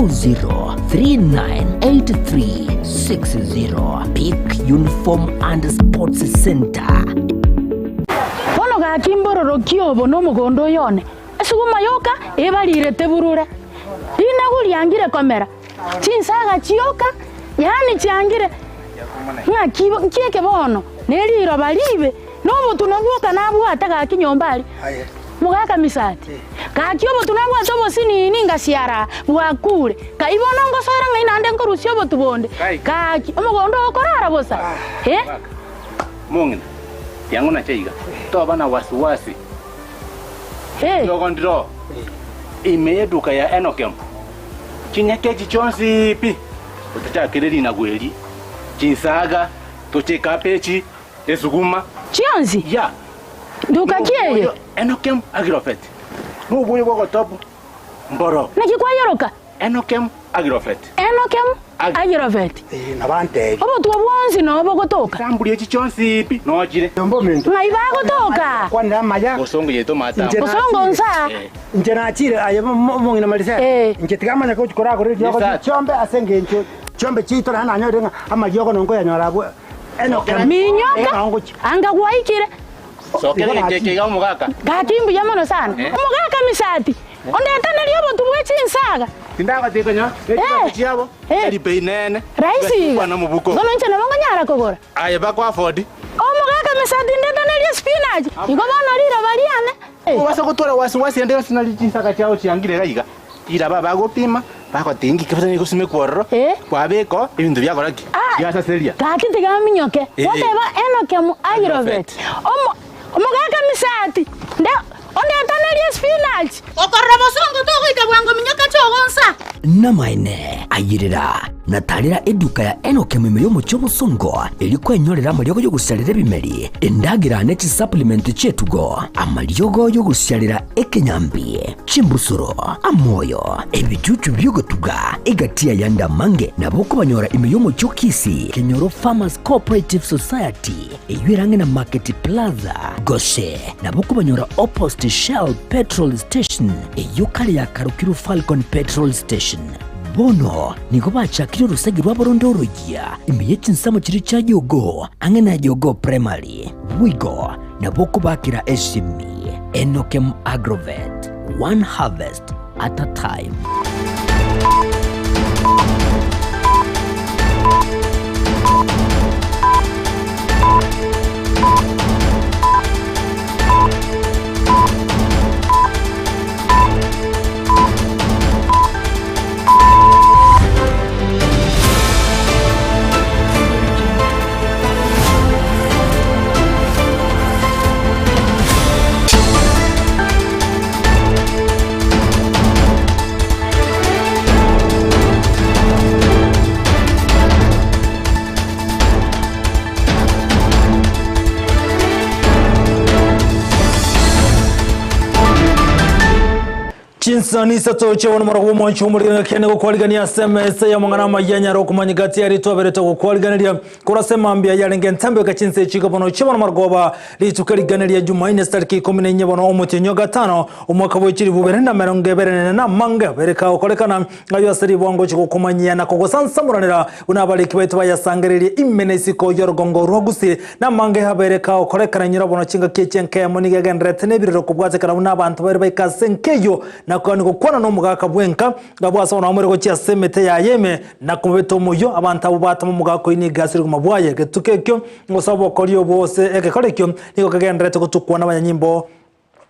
040398360 Peak Uniform and Sports Center. Bono gaki mbororokie obo nomogondo oyo one, esuguma yoka ebarirete burure, rinagu riangire komera, chinsaga chioka, yaani chiangire. Ng'aki nki eke bono? Ne riroba riibe, na obotunwa bwoka nabwate gaki nyomba aria. Mogaka Misati, Gaki obotunwa nabwate obosinini ngasiara bwakure, kai bono ngosoera ng'ai naende nkorusia obotu bonde? Gaki omogondo oo okorara bosa? Eh? Mong'ina, tiang'o nache iga, toba na wasiwasi. Eh. Riogo ndiro ime y'eduka ya Enokem, chinyeke echi chionsi pi, otachakere rinagu eri, chinsaga, toche ekabechi, esuguma. Chionsi? Ya. Nduka ki eye? Enokem Agrovet, noboyo bw'ogotobu mboro. Naki kwayoroka? Enokem Agrovet. Enokem Agrovet. Ee, nabantebie. Obotwa bwonsi noo bogotoka. Chamburi echi chionsi pi nochire. Ng'ai bagotoka? Kwanera amaya. Bosongo yaito matambo. Bosongo nsa. Inche nachire aye omong'ina Marisela, Ee. inche tigamanya gochi koragora eriogo Nisati. chiombe ase engencho chiombe chiaito naende nanyorire ng'a amariogo nongo koyanyora abwo Enoka. Minyoka, Nao ngochia. anga gwaikire. Sokera egento eke iga omogaka. Gaki mbuya mono sana. Omogaka Misati, ondetanerie obotu bwe chinsaga. Tindagotiga konya ne chibesa chiabo, tari bei nene. Rahisi iga. Kwana mobuko. Bono inche nabo nkonyara kogora. Aye bako afford. Omogaka Misati ndetanerie spinach. Igo bono riroba riane. Obasa gotwara wasi wasi ende yonsi nari chinsaga chiao chiangire iga iga. Riraba bagopima, bagotiga inki kebisa nigo gosimekwa ororo, kwabeka oo, ebinto biakora ki? Biasaseria. Gaki tiga aminyoke, goteba Enoke Agrovet, omo omogaka Misati, nde ondetanerie spinach. Okorora bosongo togoika bwango minyoka chogonsa. Namaene, ayerera, na tarera eduka ya Enoke ime y'omochie obosongo, erio kwenyorera amariogo y'ogosiarera ebimeri, endagera ne chisupplement chi'etugo, amariogo y'ogosiarera ekenyambi, chimbusuro, amoyo, ebichuchu bi'ogotuga, egati y'ayande amange nabo okobanyora ime y'omochie o Kisii, Kenyoro Farmers Cooperative Society, eyio ere ang'e na Market Plaza, gose nabo okobanyora opposite Shell Petrol Station, eyio kare yakarokirwe Falcon Petrol Station. Bono nigo bachakire orosegi rwabo ronde oroyia ime ye chinsemo chiria chia Jogoo, ang'e na Jogoo Primary. Boigo nabo okobakera esimi Enokem Agrovet, one harvest at a time. Chinsani isato chi'obono morogwo omwancho omorigani ng'a kiane gokwarigania ase emesa y'amang'ana amayia anyare okomanya gati aria twaberete gokwariganeria korwa ase mambia yarenge entambe goika chinsa echi iga bono chi'obono marogoba rituko rigane ria Jumaine chitariki ikomi na inye bono omotienyi o gatano omwaka bwe chilifu bibere na emerongo ebere na ene na amange abere kagokorekana ayio ase ribwango chigokomanyia na kogosansamoranera buna abariki baito bayasangererie ime na isiko y'orogongo rwa Gusii na amange abere kagokorekana inyora bono chingaki echi enkemo nigo egendererete nebirero kobwatekana buna abanto baria baika ase enka eyio na koani gokwana nomogaka bwenka abwo ase bono bamore gochia ase emete yaye ime na komobeta omoyio abanto abwo batama omogaka oyio nigo ase rigoma bwaye getuko ekio gose obokori obwo gose egekora ekio nigo kegendererete gotukwa nabanyanyimbo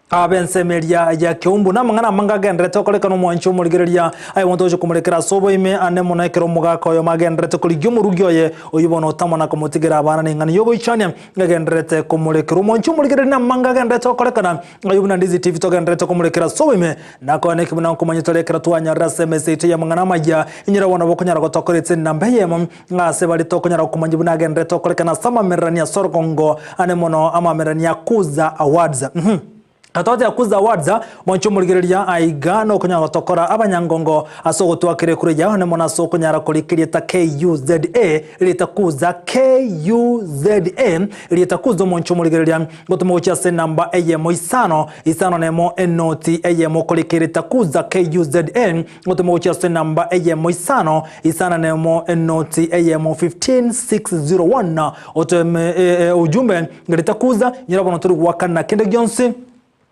Ab'ensemo eria ya Keumbu, namang'ana amange agendererete gokorekana omwanchi omorigereria aye omonto ogochia komorekera ase oboime ande mono ekero omogaka oyomo agendererete korigia omorugi oye, oyio bono otamana komotigera abana neng'ana y'ogoichania egendererete komorekerwa. Omwanchi omorigereria namange agendererete gokorekana ayio buna Ndizi TV togendererete komorekera ase oboime nakoe neki buna nkomanya tore ekero twanyorire ase emesa yaito y'amang'ana amaya inyore bono bokonyara gotokora etse enamba eyemo ng'a ase baria tokonyara komanya buna agendererete gokorekana ase amamererania ase orogongo ande mono amamererania a Kuza Awards. Gatote Kuza Awards, mwanche omorigereria aiga nokonyara gotokora abanyangongo ase ogotwakera ekura yao nemo nase okonyara korika erieta KUZA erieta Kuza KUZA erieta Kuza omonche omorigereria gotoma gochia ase enamba eyemo isano isano nemo enoti eyemo okorika erieta Kuza KUZA gotoma gochia ase enamba eyemo isano isano nemo enoti eyemo 15601 otome ujumbe Ngerete kuza, nyora bono tori goakana kende gionsi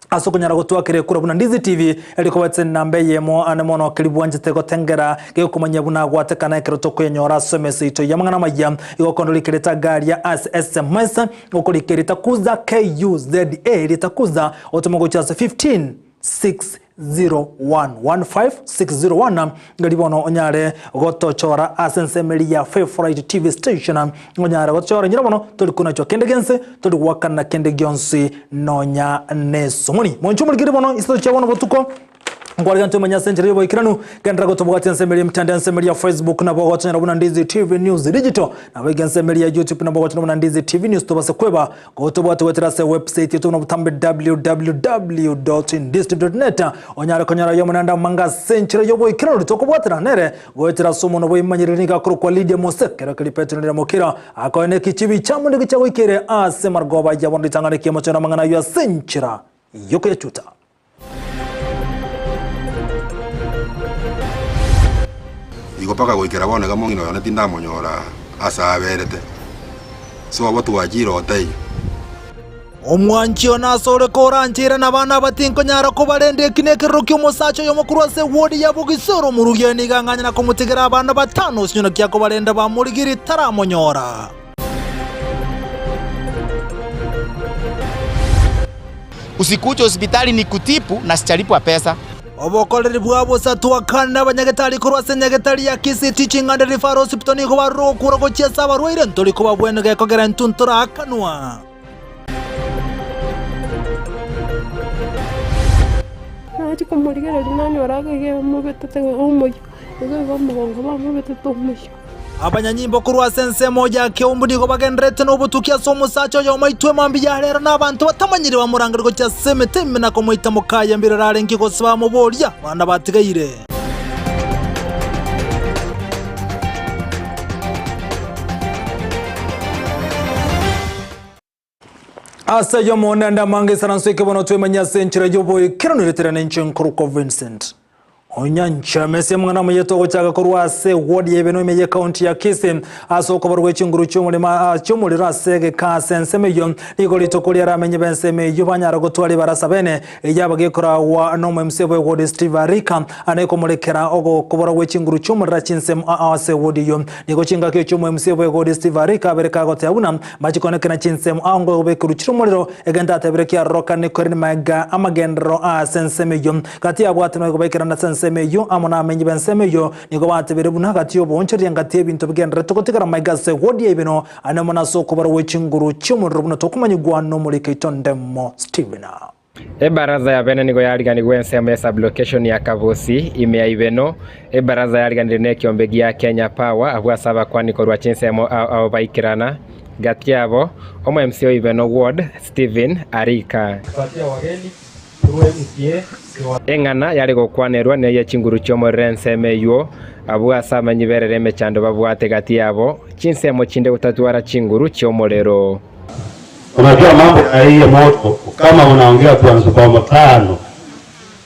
ase okonyara gotwakera ekura buna Ndizi TV eri koba enamba eyemo ane mono keri bwanchete gotengera gegokomanyia buna gwatekana ekero tokoyenyora ase emesa yaito y'amang'ana amaya igo okondorika erieta garia ase SMS okorika erieta kuza KUZA erieta kuza otome gochia ase 15 6 0115601 ngari bono onyare gotochora ase ensemo eria ya Favorite TV station onyare gotochora nyira bono tori konachwa kende gense tori goakana kende gionsi nonya nesomoni monche omorikiri bono isato chia bono botuko nkwarega ntomanye ase enchera y'oboikeranu genderera gotobwatia ensemo eria emitandao ensemo eria ya Facebook nabo ogotonyora buna Ndizi TV News Digital nabo iga ensemo eria ya YouTube nabo ogotonyora buna Ndizi TV News tobase kweba Gotobwate goetera ase website yaito buna botambe www.indistv.net onyare konyora aye omonene amanga ase enchera y'oboikeranu tokobwatana nere goetera ase omonwa bw'emanyereri nigo akorokwa Lydia Mose kero keria Petero nere mokira akoe nekichibi chiamonto gichia goikere ase marogoba ya bono ritang'ani ki'omochie namang'ana ayio ase enchera y'okoyachuta. Igo mpaka goikera bono iga mong'ina oyo one tindamonyora ase aberete. Sobo twachire otaiyo. Omwanchi one asore korancheire nabana aba tinkonyara kobarenda eki nekerero ki'omosacha oyomo korwa ase ewodi ya bogisi ore omorugi oye nigo ang'anye na komotigera abana batano ase onye naki akobarenda bamorigirie taramonyora. Usikuje hospitali nikutibu na sichalipwa pesa. Obokoreri bwa bosa twakana abanyagetari korwa ase nyagetari ya Kisii Teaching and Referral Hospital nigo barure gokura gochia ase abarwaire ntori kobabwena gekogera intwe ntorakanwa. Nachia komorigereria nanyora iga emobetete omoyio, iga iga omogongo bamobetete omoyio. Abanyanyimbo korwa ase ensemo ya Keumbu nigo bagendererete nobotuki ase omosacha oyomo aitwe mambia ya rero na abanto batamanyiri bamorangeria gochia ase emete ime na komoita mokaye mbirero arenge gose bamoboria abana batigaire. Ase ayio Omonene amange isaranso eke bono twemanye ase enchera y'oboikeranu eretera nenche nkorokwa Vincent Onyancha. Ase amang'ana amaye togochaka korwa ase ward ya Ibeno ime y'ecounty ya Kisii ase okobarwa gwe chinguru chi'omorema chi'omorero ase egeka ase ensemo eyio nigo rituko riaramenye b'ensemo eyio banyara gotwara ebarasa bene eyaba gekoragwa n'omo MC bwe ward Steve Arika ane komorekera ogokobora gwe chinguru chi'omorero chinsemo ase ward eyio nigo chingaki echio omo MC bwe ward Steve Arika abere kagoteba buna Mbachikonekera chinsemo ao ngobekerwa chire omorero, egento atebire kiarorokane korende magega amagenderero ase ensemo eyio. Gati yabwate nigo baikerana ase ensemo eyio amo namenyi b'ensemo eyio nigo batebire buna gati y'oboonchoreria ngati y'ebinto bigendererete gotigara magega ase egodi ya Ibeno ane mono ase okobarwa gwe chinguru chi'omorero buna tokomanyigwa nomoriki oito Ndemo Stephen. Ebaraza ya bene nigo yariganigwe ensemo ya sub-location ya Kabusi, ime ya Ibeno. Ebaraza yariganirie nekiombe gia Kenya Power abwo ase abakwani korwa chinsemo ao ao baikerana. Gati yabo, omo MC o Ibeno Ward, Stephen Arika. Eng'ana yare gokwanerwa neye chinguru chi'omorero ensemo eywo, abwo ase amenyi berere emechando babwate gati yabo, chinsemo chinde gotatwara chinguru chi'omorero. Unajua mambo ya hii moto, kama unaongea transformer tano,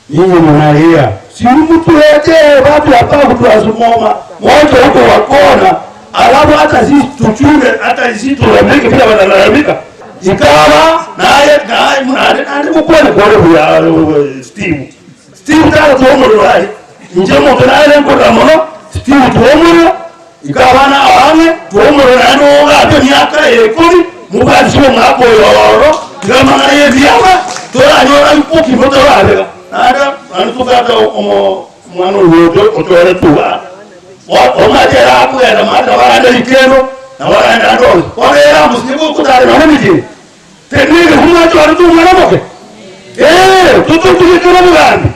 nyinyi mnalia, si mtuletee watu hapa kutransformer moto huko wakona, alafu hata sisi tuchunge, hata sisi tulalamike pia, wanalalamika ikawa naye naye mnale nani mukwene kwa ya Steve Steve tala tuomoro hai nje moto naye nkora mono Steve tuomoro Ikabana abange tuomoro naende ogache emiaka ikomi mobwatisi omwaka oyo ororo tiga amang'ana y'ebiama toranyora okimo torabega naende naende tobwate omo omwana oyio ocho ochoretwe igaa omache ere akogenda maate nabo aragende rikendo nabo aragende ande onsi bono ere amosinye gotara nonya emechie teri negeku mwachoretwe omwana omoke ee tototugekere obogambi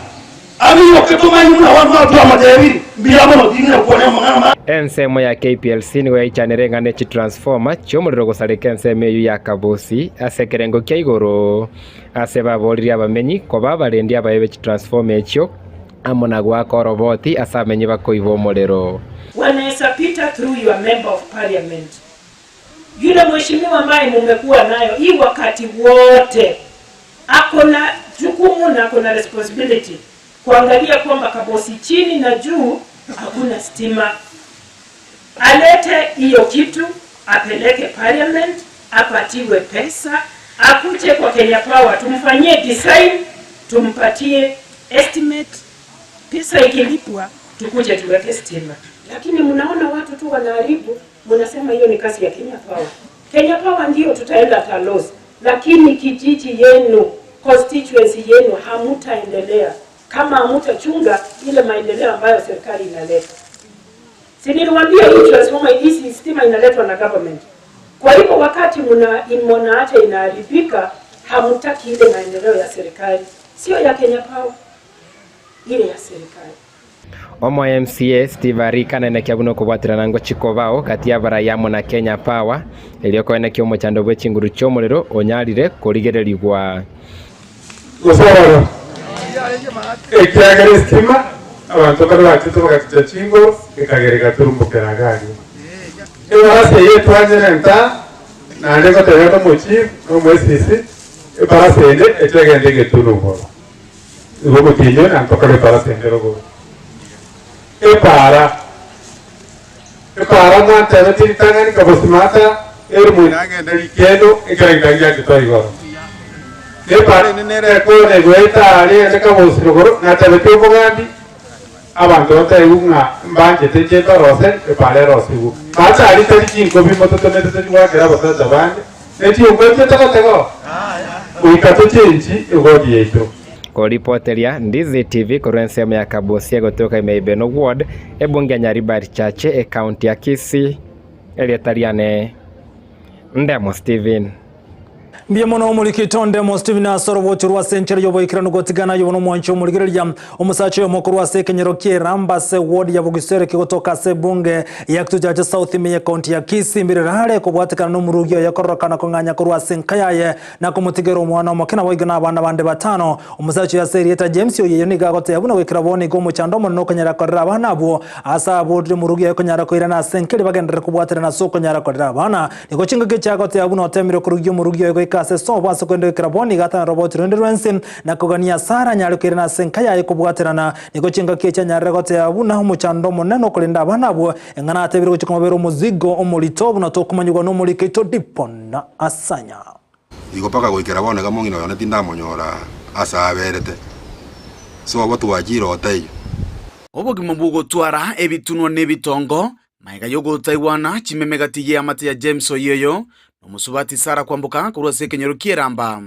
abiyoke tomanye buna bono twamatebirie. Mbuya mono ting'ina gokwana amang'ana ma. Ensemo ya KPLC nigo yaichanire ng'a ne chitransformer chi'omorero gosareka ensemo eyio ya Kabusi ase ekerengo kia igoro ase baboririe abamenyi koba abarendi abaye be chitransformer echio amo na goaka oroboti ase abamenyi bakoiba omorero. Wanaweza pita through your member of parliament yule mheshimiwa ambaye mumekuwa nayo hii wakati wote ako na jukumu na ako na responsibility kuangalia kwamba Kabosi chini na juu hakuna stima. Alete hiyo kitu apeleke parliament, apatiwe pesa, akuje kwa Kenya Power tumfanyie design, tumpatie estimate, pesa ikilipwa tukuje tuweke stima. Lakini mnaona watu tu wanaharibu, mnasema hiyo ni kazi ya Kenya Power. Kenya Power ndio tutaenda Talos, lakini kijiji yenu, constituency yenu hamutaendelea kama hamutachunga ile maendeleo ambayo serikali inaleta. Si niliwaambia hii transformer hii stima inaletwa na government. Kwa hivyo wakati mna mnaacha inaharibika, hamutaki ile maendeleo ya serikali, sio ya Kenya Power, ile ya serikali. Omo MCA Steve Arika naenekia buna okobwaterana ngochia kobao gati y'abarai amo na Kenya Power erio koenekia omochando bwe chinguru chi'omorero onyarire korigererigwa. Gose ororo, ekiagera esitima abanto baria bachete bagaticha chinguru, ekagera egaturumbokera iga aria. Ebarasa eye etwanyire nta, naende ngotebia na omochief na omoesisi, ebarasa ende eche egende egetunu igoro. Igo omotienyi oyo nantokore ebarasa ende rogoro. Epaara, epaara mwantebetie ritang'ani nkabosimata, ere moino agende rikendo, ekereng'enio giachete igoro. Nepaara ende nere ekona egoeta aria ende kabosi rogoro, natebetie omogambi, abanto batebiwe ng'a mbanchete inche ntorose, epaara erosigwe. Mache aria tari chinkobi mototomete tochigoakera abasacha bande, ne chiongo echio togotega oo, goika tochenchi egoti yaito. Koripoteria Ndizi TV korwa ensemo ya Kabusia gotoka ime Ibeno Ward, ebunge ya Nyaribari Chache, ecounty ya Kisii, erieta riane Ndemo Stephen. Mbuya mono omoriki Ndemo Stephen ase orobocho rwa ase enchera y'oboikeranu gotigana aye bono omwanchi omorigereria omosacha oyomo korwa ase ekenyoro kie Ramba ase ward ya Bogisere kegotoka ase ebunge ya Kitujache South ime ye county ya Kisii mbirere are kobwatekana nomorugi oye kororokana kong'anya korwa ase enka yaye na komotigera omwana omoke naboigo na abana bande batano. Omosacha oyo ase erieta James Oyeyo nigo agoteba buna goikera bono igo omochando omonene okonyara korera abana abwo ase aborire omorugi oye konyara koirana ase enka eria bagenderere kobwaterana ase okonyara korera abana. Nigo chingaki echi agoteba buna otemire korugia omorugi oye goika ase sobo ase korende goikera bono igo atana roboti rwende rwensi na kogania ase aranyare koirana ase enka yaye kobwaterana. Nigo chingaki echi anyarire goteba buna omochando omonene okorenda abana abwo eng'ana atebire gochia komobera omozigo omorito buna tokomanyigwa nomoriki oito Dipon Asanya. Igo mpaka goikera bono iga mong'ina oyo one tindamonyora ase aberete, sobo twachire otaiyo. Obogima bw'ogotwara ebitunwa na ebitongo, Magega y'ogotaigwana chimeme gati y'eamate ya James Oyeyo na omosubati Sarah Kwamboka korwa ase ekenyoro ki'Eramba,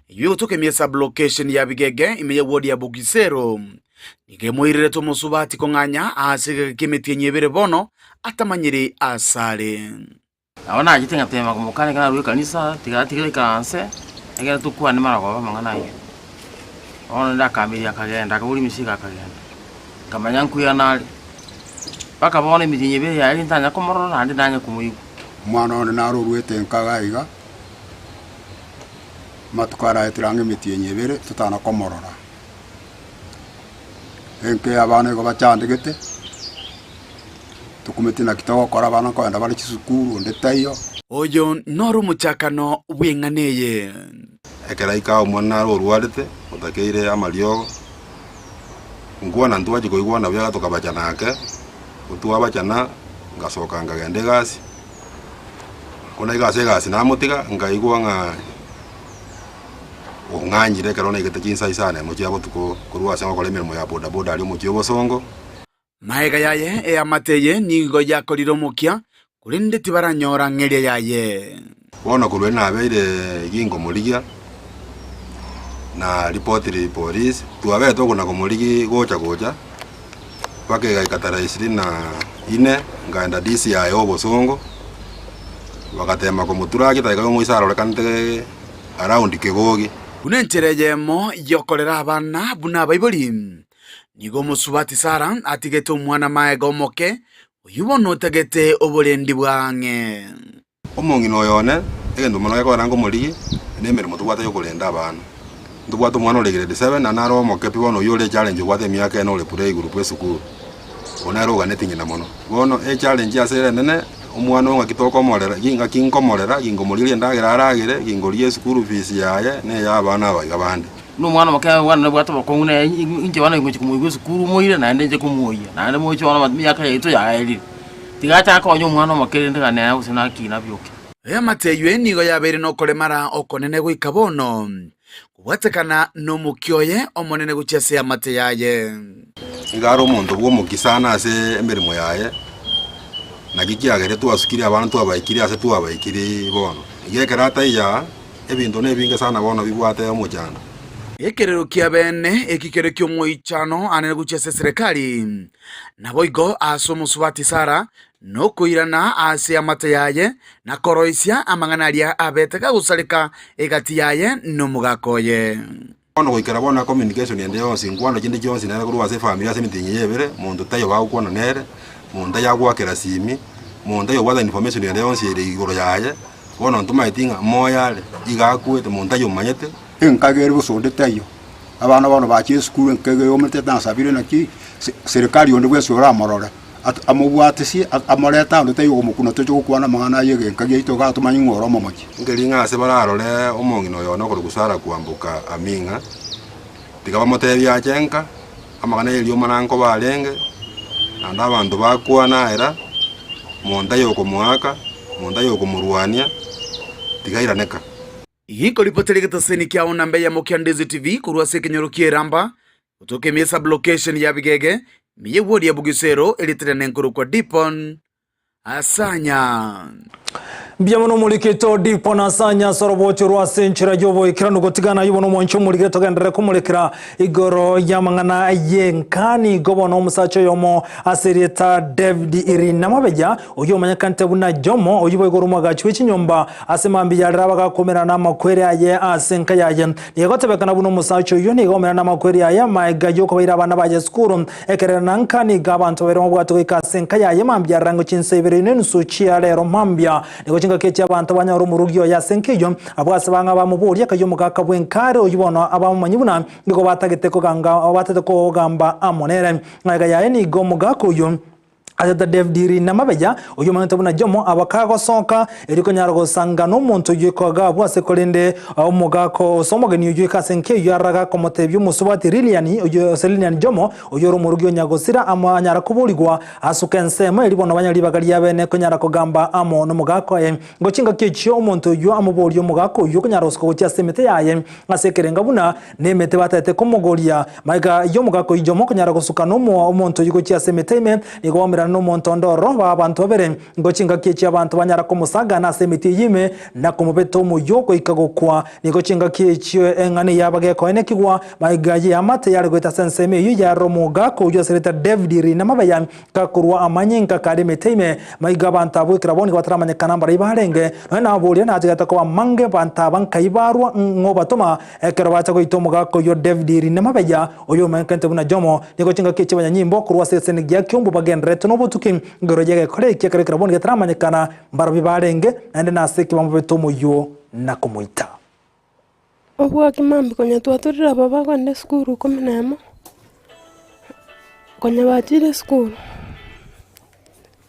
eyio egotoka ime sub-location ya Bigege ime ye ward ya Bogisero. Nigo emoirerete omosubati kong'anya aase egeka ki'emetienyi ebere bono atamanyiri asare. Nabo nachete ngatema komokana ekero narure ekanisa, tiga atigere aikaranse, egere tokwane maragoba amang'ana ayio. Bono rende akaamiria akagenda, akaboria emesigo akagenda, nkamanya nkoirana are, mpaka bono emetienyi ebere yaerire ntanya komorora naende ntanya komoigwa. Omwana one naro oruete nka iga iga, amatuko araetire ang'e emetienyi ebere totana komorora. Enka eye abana igo bachandegete. Tokumeti naki togokora abana nkoenda bare chisukuru onde taiyo. Oyo noro omochakano bw'eng'ana eye. Ekero aika omwana naro orwarete, otakeire amariogo, nkwana ntwachia koigwana buya tokabachana ake, gotwabachana ngasoka nkagenda egasi, ko naika ase egasi namotiga, nkaigwa ng'a ong'anyire ekero naigete chinsa isano emo chia botuko korwa ase ngokora emeremo ya bodaboda aria omochie o Bosongo. Magega yaye eamate eye nigo yakorire omokia, korende tibaranyora ng'eria yaye. Bono korwa erio nabeire gingomorigia, na ripotiri police, twabete okona komorigia gocha gocha, mpaka egaika tarehe ishirini na ine, nkaenda DCI obosongo, bagatema komoturaki taiga omoisa arorekanete around kegogi. Buna enchera eyemo y'okorera abana buna abaibori. Nigo omosubati Sara atigete omwana maega omoke, oyio bono otagete oborendi bwa ang'e. Omong'ina oyo one, egento mono gekogera nkomorigie, nemeremo tobwate yokorenda abana. Ntobwate omwana ore grade seven naende nare omoke pi bono oyio ore echallenge obwate emiaka ene ore playgroup esukuru. Oyo nere oganeti ng'ina mono. Bono echallenge ase ere enene, omwana oyo ng'aki tokomorera, gi ng'aki nkomorera, gingomorigeria endagera aragere, gingorigia eschool fees yaye, na eya abana aba iga bande. Buna omwana omoke bono nabwate obokong'u nere inche bono ngochia komoigwa esukuru moire naende inche komoyia, naende moche bono emiaka yaito yaerire. Tiga achake konya omwana omoke rende gane nere gose nakina abioke. Eamate eyio nigo yabeire nokoremara okonene goika bono, kobwatekana nomokia oye omonene gochia ase eamate yaye. Nigo are omonto bw'omokia sana ase emeremo yaye, naki kiagere twasukire abana twabaikire ase twabaikire bono. Iga ekero ataiyo aa, ebinto nebinge sana bono bibwate omochando. Ekerero kia bene eki kere ki'omoichano anene gochia ase eserekari, naboigo ase omosubati Sara, nokoirana ase amate yaye, na koroisia amang'ana aria abete kagosareka egati yaye nomogaka oye. Bono goikera bono communication ende yonsi, nkwano chinde chionsi nere korwa ase efamiri ase emitinyi eye ebere, monto taiyo bagokwana nere, monto taiyo agoakera simi, monto taiyo obwate information ende yonsi ere igoro yaye, bono ntomaeti ng'a moyo are, iga akwete, monto taiyo omanyete. Enkage ere gose onde taiyo, abana bono bachire esukuru enkage eyomete nasabire naki serikali onde bwensi oramorore. Amobwatesie, amorete ande taiyo okomokuna toche gokwana amang'ana aye egenka giaito igaa tomanye ng'a ore omomochi. Nkeri ng'a ase bararore omong'ina oyo one okorokwa Sara kwamboka aming'a, tiga bamotebie ache nka, amang'ana y'eriomana nkoba arenge, naende abanto bakwana era, monto aye okomoaka, monto aye okomorwania, tiga airane ka. Igo ripoti ri'egetaseni kiao namba eyemo kia Ndizi TV korwa ase ekenyoro ki'Eramba, gotoka ime y'esublocation ya Bigege, ime y'ewodi ya Bugisero erieta riane nkorokwa Dipon Asanya. Mbuya mono omorikito Dipon Asanya ase orobocho rwa ase enchera y'oboikeranu gotigana ayio bono omwanchi omorigere togenderere komorekera igoro y'amang'ana y'enkani igo bono omosacha oyomo ase erieta David Irinamabeya Oyio omanyekanete buna Jomo, oyio boigo ore omwagachi bwe chinyomba ase mambia yarere abagakomerana namakweri aye ase enka yaye. Nigo egotebekana buna omosacha oyio nigo aomerana namakweri aye amaega y'okobaira abana baye esukuru. Ekerera na nka nigo abanto babere bamobwate goika ase enka yaye mambia yarere ango chinsa ibere ne enusu chia rero mambia. Nigo chingaki echi abanto banyora omorugi oye ase enka eyio, abwo ase bang'a bamoboria akayia omogaka bw'enka are oyio bono abamomanyi buna nigo batagete koganga batagete kogamba amo nere. Magega yaye nigo omogaka oyio Ase Daudi namabeya, oyio omanyete buna Jomo, abakagosoka, erio konyara gosanga nomonto oyio koga abwo ase korende omogaka ose omogeni oyio ika ase enka eyio araga komotebia omosubati Lilian oyio ose Lilian Jomo, oyio ore omorugi o nyagosira amo anyara koborigwa asuke ensemo erio bono banyore ribaga ria bene konyara kogamba amo nomogaka oye. Ngo chingaki echio omonto oyio amoborie omogaka oyio konyara gosuka gochia ase emete yaye ase ekerenga buna Nemete batagete komogoria. Magega y'omogaka oyio Jomo konyara gosuka nomoa omonto oyio gochia ase emete ime, nigo baumerana nomonto onde ororo baba abanto babere. Nigo chingaki echio abanto banyara komosagana ase emete eyio ime, na komobeta omoyio goika gokwa. Nigo chingaki echio eng'ana eyio abagekoenekigwa. Magega y'eamate yare goeta ase ensemo eyio yarora omogaka oyio aserete David riina mabeya, Gakorwa amanyinga kare emete ime, maiga abanto abwo ekero abwo nigo bataramanyekana mbarai barenge. Nonya naboria nachagete koba amange abanto aba nkai barwa ng'o obatoma ekero bacha goita omogaka oyio David Rinemabeya, oyio omenyekanete buna Jomo. Nigo chingaki chi'abanyanyimbo korwa ase egeseni gia Kiumbu bagendererete nobotuki igoro y'egekora eki ekero ekero bono getaramanyekana mbarabwo barenge, naende nase ki bamobete omoyio na komoita. Obwaki mambia konya twaturire aba bagenda esukuru ikomi na emo, konya bachire esukuru,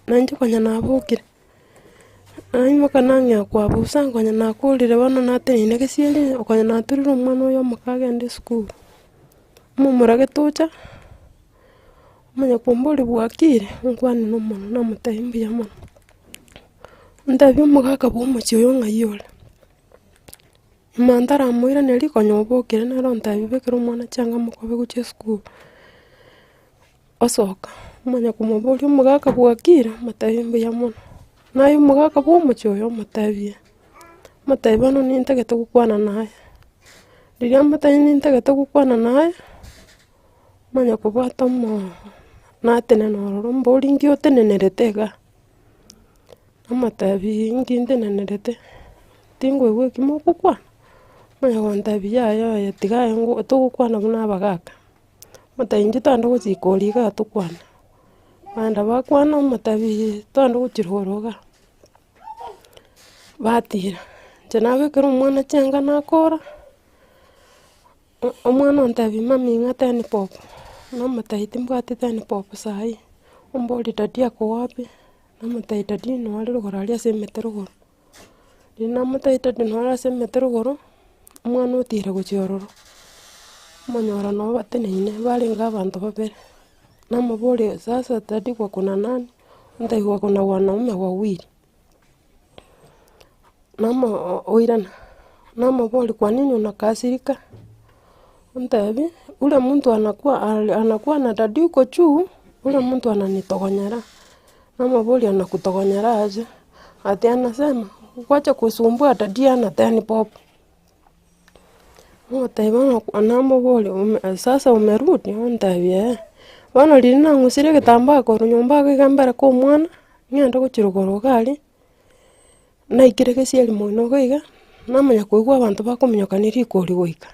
na inche konya nabokire, naimoka nang'ea kwabusa konya nakorire bono nateneine gesieri konya naturire omwana oyo omoke agende esukuru. Omomura getocha, omanya komboria bwakire, nkwane na omonwa namotebia mbuya mono, ontebie omogaka bwa omochie oyo ng'ai ore. Nyuma ntaramoiraneria konya obokire nere ontebia bekera omwana chianga mokobe gochia esukuru, osoka, omanya komoboria omogaka bwakire? Omotebia mbuya mono, naye omogaka bwa omochie oyo omotebie, omotebie bono nintagete gokwana naye, riria amotebia nintagete gokwana naye, omanya kobwata omoo natenena ororo mbori nki otenenerete igaa. Namotebirie inki ntenenerete, tinkoigwa eki mogokwana, omanye gontebia yaya oye tiga aye ngo togokwana buna abagaka. Omotebia inche togende gochika oria igaa tokwane. Bagenda bakwana omotebia togende gochia rogoro igaa, batira. Inche nabekera omwana chianga nakora, omwana ontebia mummy ng'a ten bob, namotebia timbwati ten bob saii, omboria daddy ako wapi, namotebia daddy noo are rogoro aria ase emete rogoro. Riria namotebia daddy noo are ase emete rogoro, omwana otira gochia ororo, omonyora noo bateneine barenge abanto babere, namoboria sasa daddy wako na nani, ontebia wako na wanaume wawili. Namo oirana, namoboria kwa nini unakasirika, ontebia ule mtu anakua anakua na daddy huko juu, ule mtu ananitogonyera. Namoboria anakutogonyera aje, ati anasema wacha kusumbua daddy hana ten bob. Ogoteba bono namoboria ume sasa umerudi, ontebia eh. Bono riria nang'usire egetambaa korwa nyomba iga iga mbere ka omwana, ng'ende gochia rogoro iga aria, naikire gesieri moino iga iga, namanya koigwa abanto bakominyokania rikori goika.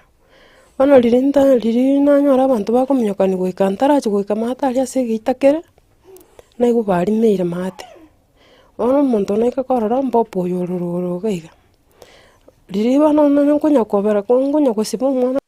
Bono riria nta riria nanyora abanto bakominyokania goika ntarachia goika maate aria ase egeita kere, naigwa barimeire maate. Bono omonto naika korora mbobe oyo ore rogoro iga iga. Riria bono nonye nkonya kobera nkonya gosiba omwana.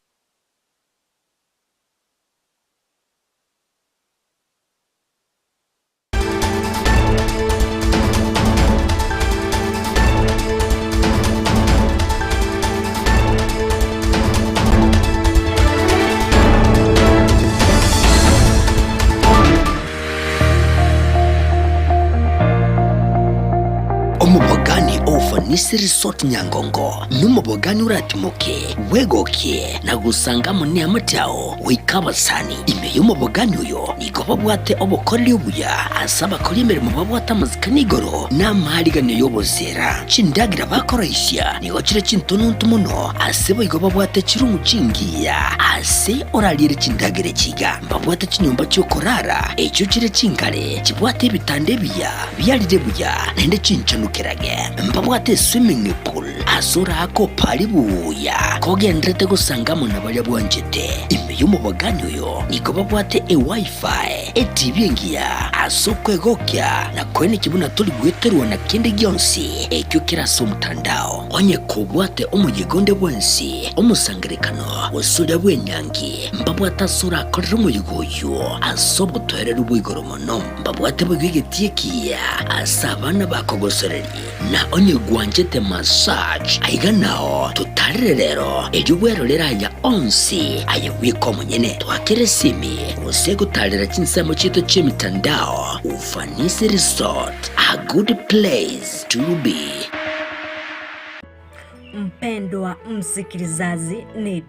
Omobogani o Ufanisi Resort Nyangongo nomobogani oratimoke, bwegokie, na gosanga amo neamate ao goika abasani. Ime y'omobogani oyo nigo babwate obokoreri obuya ase abakori emeremo babwate amasikani igoro na amaariganio y'oboseera. Chindagera bakoroisia nigo chire chintononto mono ase boigo babwate chirumu chingiya ase orariere chindagera echi iga. Mbabwate chinyomba chi'okorara echio chire chingare, chibwate ebitanda ebiya biarire buya naende chinchanukerage. Mbabwate eswimming pool ase oraake opare buya kogenderete gosanga amo na baria bwanchete. Ime y'omobogani oyo nigo babwate eWiFi, eTV engiya ase okwegokia na koenekia buna tori gweterwa na kende gionsi ekio kere ase omotandao. Onye kobwate omoyega onde bwensi, omosangererekano, gose oria bw'enyangi, Mbabwate ase orakorere omoyega oyio ase obotoereru bwa igoro mono. Mbabwate boigo egetii ekiya ase abana bakogosoreria. Na onye gwanchete massage, aiga nao totarere rero, erio bwerorere aya onsi aye bweka omonyene. Twakere esimi gose gotarera chinsemo chiaito chi'emitandao. Ufanisi Resort, a good place to be. Mpendwa msikilizaji, ni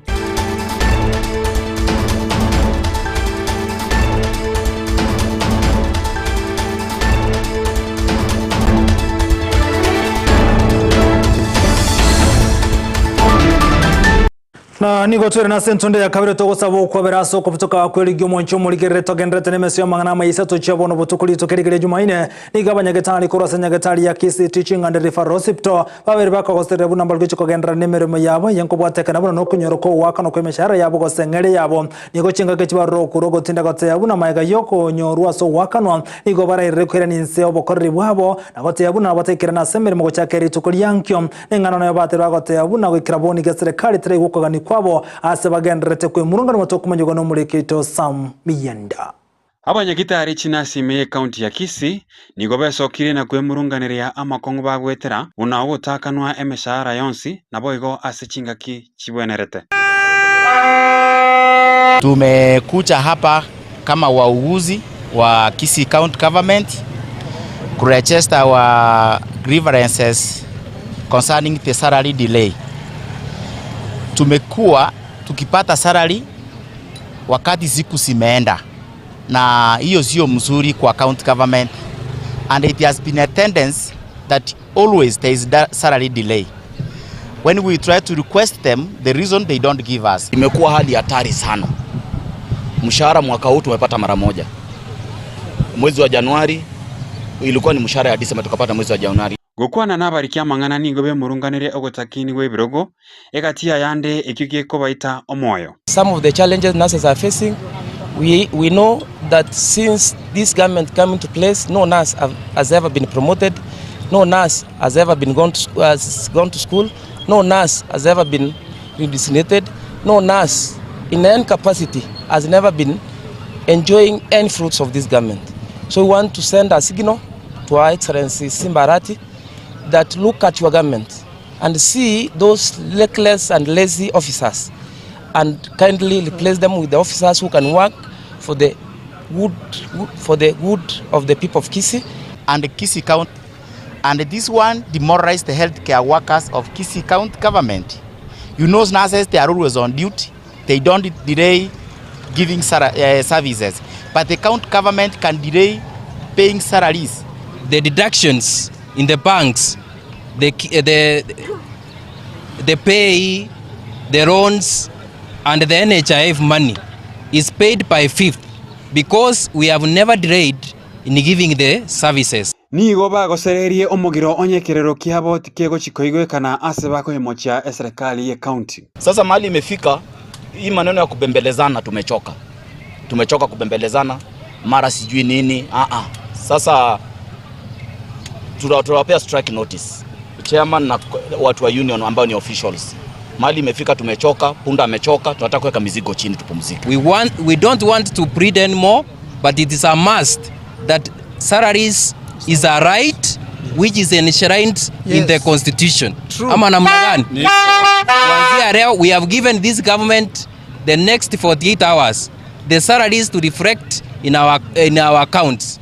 Na nigo twere nase entonde ya kabere togosaba okwabera ase okobutoka kw'erigia omonche omorigerere togenderete nemesio y'amang'ana amaya tochia bono botuko rituko rigiya ria Jumaine. Nigo abanyagetari korwa ase nyagetari ya Kisii Teaching and Referral Hospital babere bakogoserera buna mbarugeche kogenderera nemeremo yabo eye nkobwatekana buna nokonyora kw'ogoakanwa kw'emeshahara yabo gose eng'eria yabo. Nigo chingaki chibarure okorwa ogotinda goteba buna magega y'okonyorwa ase ogoakanwa nigo barairire koirania inse obokoreri bwabo na goteba buna bataikerana ase emeremo gochakera rituko ria nkio. Neng'ana nayo bateba bagoteba buna goikera boni geserikari teraigwe okogania kwabo ase bagendererete kwemurungania motokomanyigwa nomoriki oito Sam Miyenda. Abanyagitari chinasi ime y'ecounty ya Kisii nigo besokirie na kwemurunganeria amakong'u bagwetera buna ogotakanwa emeshahara yonsi naboigo ase chingaki chibwenerete. Tumekuja hapa kama wauguzi wa Kisii County Government kuregister our grievances concerning the salary delay. Tumekuwa tukipata salary wakati siku zimeenda, na hiyo sio mzuri kwa county government and it has been a tendency that always there is that salary delay. When we try to request them the reason they don't give us. Imekuwa hali hatari sana. Mshahara mwaka huu tumepata mara moja mwezi wa Januari, ilikuwa ni mshahara ya Disemba tukapata mwezi wa Januari. Gokwana nabariki amang'ana nigo bemurunganerie ogotakini gw'ebirogo, egati y'ayande ekio gekobaita omoyo. Some of the challenges nurses are facing. We, we know that since this government came into place, no nurse have, has ever been promoted, no nurse has ever been gone to, has gone to school, no nurse has ever been redesignated, no nurse in any capacity has never been enjoying any fruits of this government. So we want to send a signal to Our Excellency Simba Arati that look at your government and see those reckless and lazy officers and kindly replace them with the officers who can work for the good, for the good of the people of Kisii. And Kisii County, and this one demoralized the healthcare workers of Kisii County government. You know, nurses, they are always on duty. They don't delay giving services. But the county government can delay paying salaries. The deductions in the banks, the, the, the pay, the loans, and the NHIF money is paid by fifth because we have never delayed in giving the services. Nigo bagosererie omogiro onye ekerero kiabo tikegochi koigwekana ase bakoimochia eserekari ye county. Sasa mahali imefika, hii maneno ya kubembelezana tumechoka. Tumechoka kubembelezana, mara sijui nini. Sasa tunawapea strike notice. Chairman na watu wa union ambao ni officials. Mahali imefika tumechoka, punda amechoka, tunataka kuweka mizigo chini tupumzike. We don't want to plead anymore, but it is a must that salaries is a right which is enshrined in the constitution. True. Ama namna gani? Kuanzia leo we have given this government the next 48 hours the salaries to reflect in our accounts.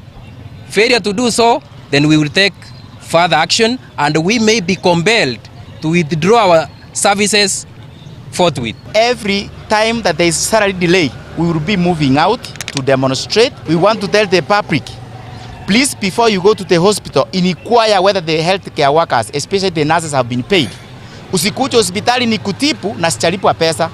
Failure to do so, then we will take further action and we may be compelled to withdraw our services forthwith. Every time that there is salary delay, we will be moving out to demonstrate. We want to tell the public, please, before you go to the hospital, inquire whether the healthcare workers, especially the nurses, have been paid. Usikuje hospitali ni kutibu na sichalipwa pesa.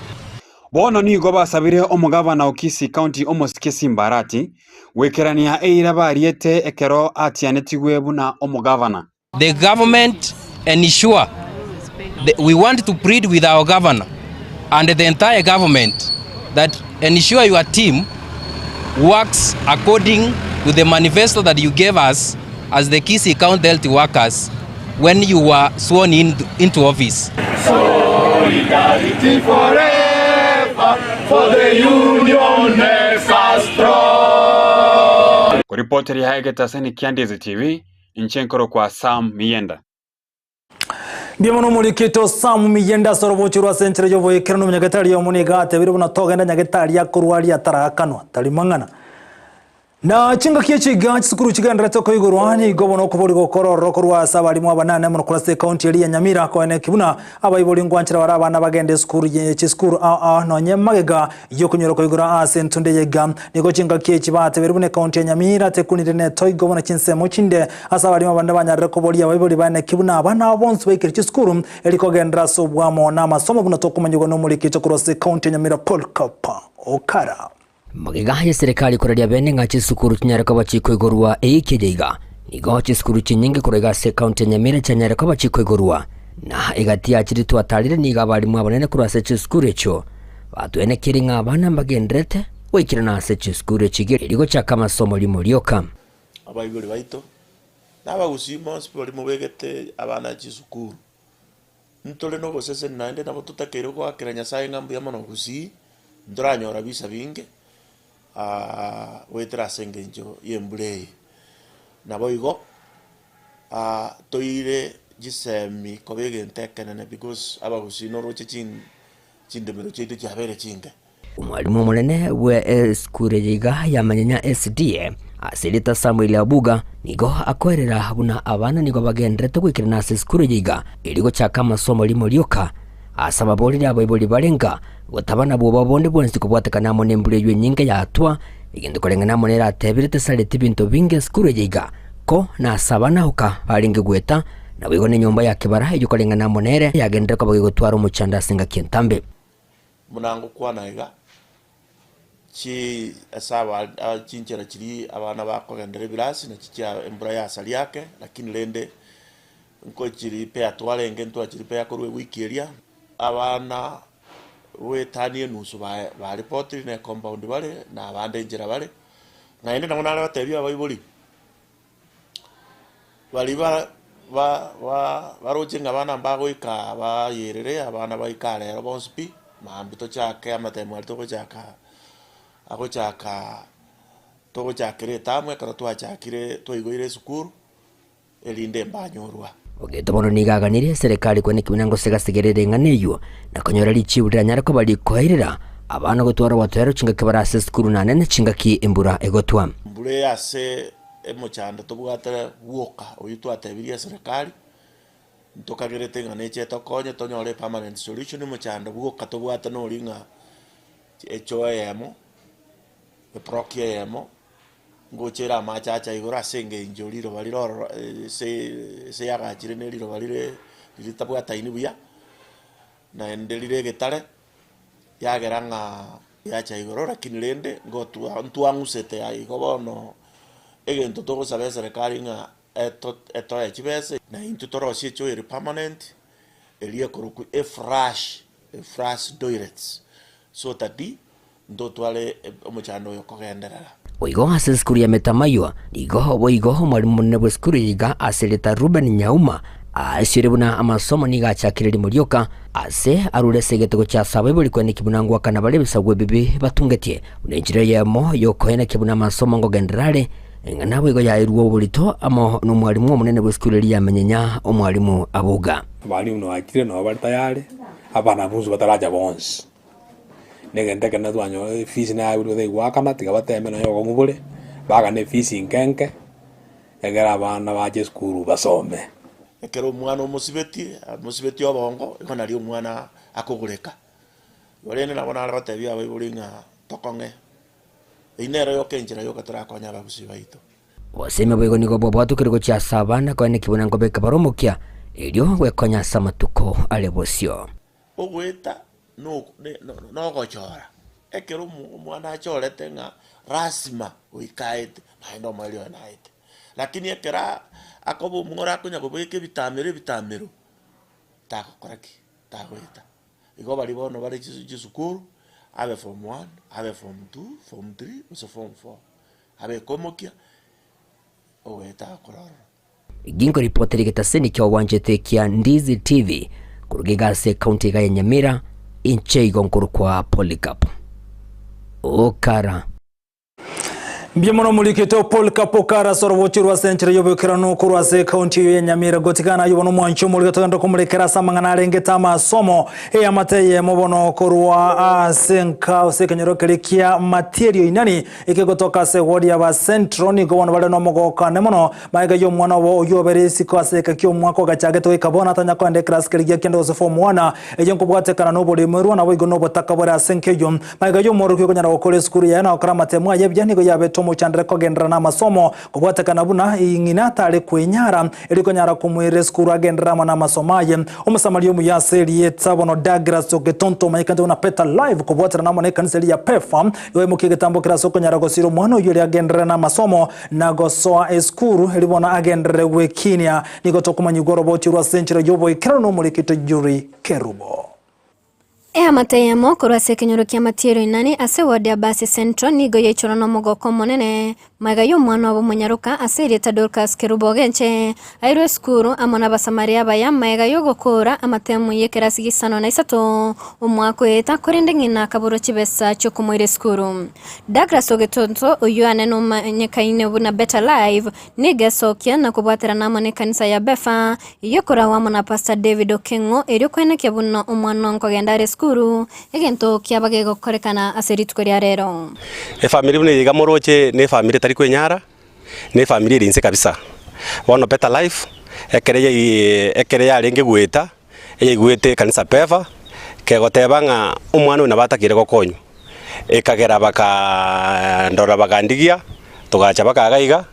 Bono nigo basabire omogavana o Kisii County omosike Simba Arati gwekerania eira bariete ekero atianetigwe buna omogavana. The government ensure that we want to plead with our governor and the entire government that ensure your team works according to the manifesto that you gave us as the Kisii County health workers when you were sworn into office. Solidarity forever, for the union makes us strong. Kuripoteri Egetaseni kia Ndizi TV, nchenkoro kwa Sam Miyenda. Ndiamono murikito Sam Miyenda sorobochirwa senchero yoboyekero no nyagetari yo muniga tebire buna togenda nyagetari akorwari atarakanwa tari mang'ana. Na chinga kie chiga chisukuru chigenderete koigorwa nigo bono okobori gokorora korwa ase abarimu abanane mono korwa ase ekaunti eria ya Nyamira koene kibuna abaibori ngwanchera bare abana bagende esukuru ye chisukuru aa nonye magega yokonyora koigora ase entunde yega nigo chinga kie chibatebere buna ekaunti ya Nyamira tekunire neto igo bono chinsemo chinde ase abarimu abande banyarire koboria abaibori bane kibuna abana bonsi baikire chisukuru erikogendera ase obwamo na amasomo buna tokomanyigwa nomorikito korwa ase ekaunti ya Nyamira Paul Kapa Okara. Magega ya serikali koraria bene ng'a chisukuru chinyare koba chikoigorwa eikejeiga nigo chisukuru chinyinge korwa ase ekaunti ya Nyamira chianyare koba chikoigorwa na egati ya chiri twatarire nigo abarimu abanene korwa ase chisukuru echio batwenekire ng'a abana mbagenderete goikirana ase chisukuru echige erigochaka amasomo rimo rioka. Abaibori baito n'abagusii bonsi bari mubegete abana chisukuru ntore n'oboseseni naende nabo tutakeire goakera Nyasaye ng'a mbuya mono gusii ntoranyora bisa binge goetera ase eng'encho ya embura eye. Nabo igo toire chisemi koba egento ekenene because abagusii noroche chindemero chiaito chiabere chinge. Omwalimu omonene bwa esukuru eyeiga yamanyenya SDA asereta Samuel Abuga nigo akoerera buna abana nigo bagenderete goikirana ase esukuru eyeiga erigochaka amasomo rimo rioka ase ababorire abaibori barenga gotabana bwoba bonde bwensi kobwatekana amo nembura eywo enyinge yatwa egento koreng'ana amo neratebire tesareti ebinto binge esukuru eyeiga ko nase abana oka barenge gweta nabo igo na enyomba ya kebara eywo koreng'ana amo nere yagenderere koba gegotwara omochando ase engaki entambe. Munango kwana iga chi ase chinchera chiri abana bakogendera ebirasi na chichia embura yasari yake lakini rende nko chiripea twarenge ntwachiripea korwa ewiki eria abana goetania enusu ba baripotiri na ecompound bare, na abande enchera bare, naende nabo nare gotebia abaibori, baria ba ba ba baroche ng'a abana mbagoika bayerere, abana baika rero bonsi pi, mambia tochake amatemo aria togochaka agochaka togochakera etamu ekero twachakire twaigoire esukuru. erinde mbanyorwa. Ogeto bono nigo aganirie eserekari kwane kebuna ngosegasigerera eng'ana eyio na konyora richibu riranyare koba rikoirera abana gotwara obotoereru chingaki bare ase esukuru na nene chingaki embura egotwa. Mbura eye ase emochando tobwate bwoka oyio twatebirie eserekari, ntokagerete ng'a neche etokonye tonyore epermanent solution omochando bwoka tobwate nori ng'a echoo eyemo, eproki eyemo. Ngocha ere amache acha igoro ase engencho riroba rire ororo ase ase yagachire ne riroba rire ritabwataini buya, naende rire egetare, yagera ng'a yacha igoro lakini rende ngotwa ntwang'usete aye igo bono, egento togosaba eserekari ng'a eto etoe chibesa, na intwe torosie echoo ere permanent, eria ekorokwa eflush, eflush toilets, so that. Ntotware omochando oyo kogenderera. Boigo ase esukuru ya Metamaywa, nigo boigo omwalimu omonene bw'esukuru eye iga ase erieta Reuben Nyauma aesiore buna amasomo nigo achakire rimo rioka ase arure ase egetego chia ase abaibori koenekia buna ngoakana bare ebisaku ebibe batungetie buna enchera eyemo y'okoenekia buna amasomo ngogenderera are eng'ana boigo yairwe oborito amo nomwalimu omonene bw'esukuru eria ya Menyenya omwalimu Abuga. Abalimu nabachire nabo bare tayari, abana bonsi bataracha bonsi. Na egento ekenene twanyora efees naye abwo batari goakana tiga bateme nonye obokong'u bore, baakane efees nke nke, egere abana bache esukuru basome. Ekero omwana omosibetie, amosibetie obongo, igo nario omwana akogoreka. Igo rende nabo nare gotebia abaibori ng'a tokong'e, eyio nero yoka enchera yoka torakonye abagusii baito. Obosemia boigo nigo bwabwatokire gochia ase abana koeneki buna nkobeka bare omokia, erio gwekonya ase amatuko are bosio. Ogoeta nogochora, ekero omwana achorete ng'a lasima goika aete, naende omoerio oye naete. Lakini ekero akoba omworo akonya kobeka ebitamero ebitamero, tagokora ki? Tagoeta. Igo baria bono bare chisukuru, abe form one, abe form two, form three, gose form four, abeke omokia, ogoeta agakora ororo. Ginkoripotera egetaseni kia obwanchete kia Ndizi TV koruga iga ase ekaunti iga ya Nyamira, inche igo nkorokwa Polycarp Okara. Mbuya mono omorikete o Polycarp Okara ase orobochi rwa ase enchera y'oboikeranu korwa ase ekaunti eyo ya Nyamira gotigana ayio bono omwanchi omorike togende komorekera ase amang'ana arengete amasomo eyamate eyemo bono korwa ase enka ase ekenyoro keria kia Matierio Inani Ekegotoka ase egori y'aba Central nigo bono bare nomogoko ane mono, magega y'omwana obo oyio obere isiko ase egeka ki'omwaka ogachagete goika bono atanya koenda ekerasi keria gia kenda gose form one, eyio nkobwatekana noboremerwa naboigo nobotaka bore ase enka eyio. Magega y'omworokia okonyara gokora esukuru yaye na gokora amatemo aye buya nigo yabete omochandere kogenderera namasomo, kobwatekana buna ng'ina tare kwenyara erio konyara komoirera esukuru agenderere amo namasomo aye. Omosamaria omuya ase erieta bono Douglas Ogetonto omanyekanete buna Better Life kobwaterana amo nekanisa eria ya Pefa Igo aimokia egetambo kere ase okonyara gosiira omwana oyio erio agenderere namasomo na gosoa esukuru, erio bono agenderere gwekinia. Nigo tokomanyigwa oroboti orwo ase enchera y'oboikeranu nomorikito Yuri Kerubo. Eamate eyemo korwa ase ekenyoro kia Matiero Inani ase eward ya Basi Central nigo yaichorwa nomogoko omonene magega y'omwana obo omonyaroka ase erieta Dorcas Kerubo Ogenche airwe esukuru amo n'Abasamaria abaya magega y'ogokoora amatemu y'ekerasi gisano na isato omwaka oeta korende ng'ina akaborwa chibesa chi'okomoira esukuru. Douglas Ogetonto oyio ane nomanyekaine buna Better Life nigo esokia na kobwaterana amo n'ekanisa ya Befa eyio ekoragwa amo na Pastor David Okeng'o erio koenekia buna omwana nkogenda are esukuru egento kiaba gegokorekana ase rituko ria rero. Efamiri buna eye iga moroche ne efamiri etari kwenyara, ne efamiri ere inse kabisa. Bono Better Life, ekere yai ekere yarenge goeta, eyaigwete ekanisa Pefa, kegoteba ng'a omwana oyo nabo atakeire gokonywa. Ekagera bakaaa ndora bakandigia, togacha baka iga iga,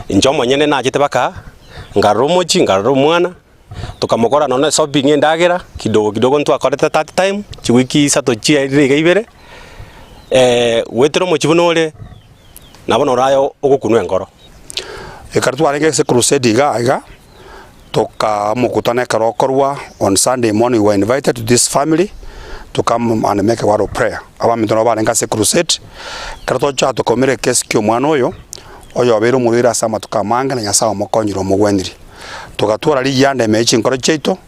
inche omonyene nachete baka nkarora omochie, nkarora omwana. Tokamokora nonya shopping endagera kidogo kidogo ntwakorete that time, chiwiki isato chiaerire iga ibere, goetera omochie buna ore, nabo noro aye ogokunwa enkoro. Ekero twarenge ase crusade iga iga, tokaa omokutano ekero okorwa on Sunday morning we were invited to this family. to come and make a word of prayer. Abaminto nabo barenge ase ecrusade, ekero tocha tokaumera ekesi kia omwana oyo, oyobeire omorwaire ase amatuko amange na Nyasaye omokonyire omogwenirie. Togatwara rigianda ime ye chinkoro chiaito,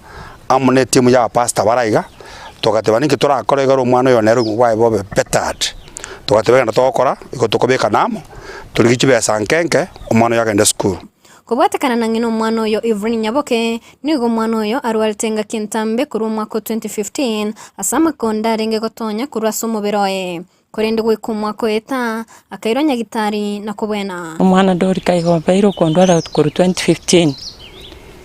amo na etimu ya abapastor bare aiga, togateba ninki torakore ekero omwana oyo nere obogima bwaye bobe bettered. Togateba egento togokora, igo tokobekana amo, torigie chibesa nke nke, omwana oyo agende esukuru. Kobwatekana na ng'ina omwana oyo Evelyn Nyaboke, nigo omwana oyo arwarete engaki entambe korwa omwaka o 2015 ase amakonda arenge gotonya korwa ase omobere oye. Korende goika omwaka oeta, akairwa nyagitari na kobwena. Omwana Dorika igo abeire okondwara korwa 2015.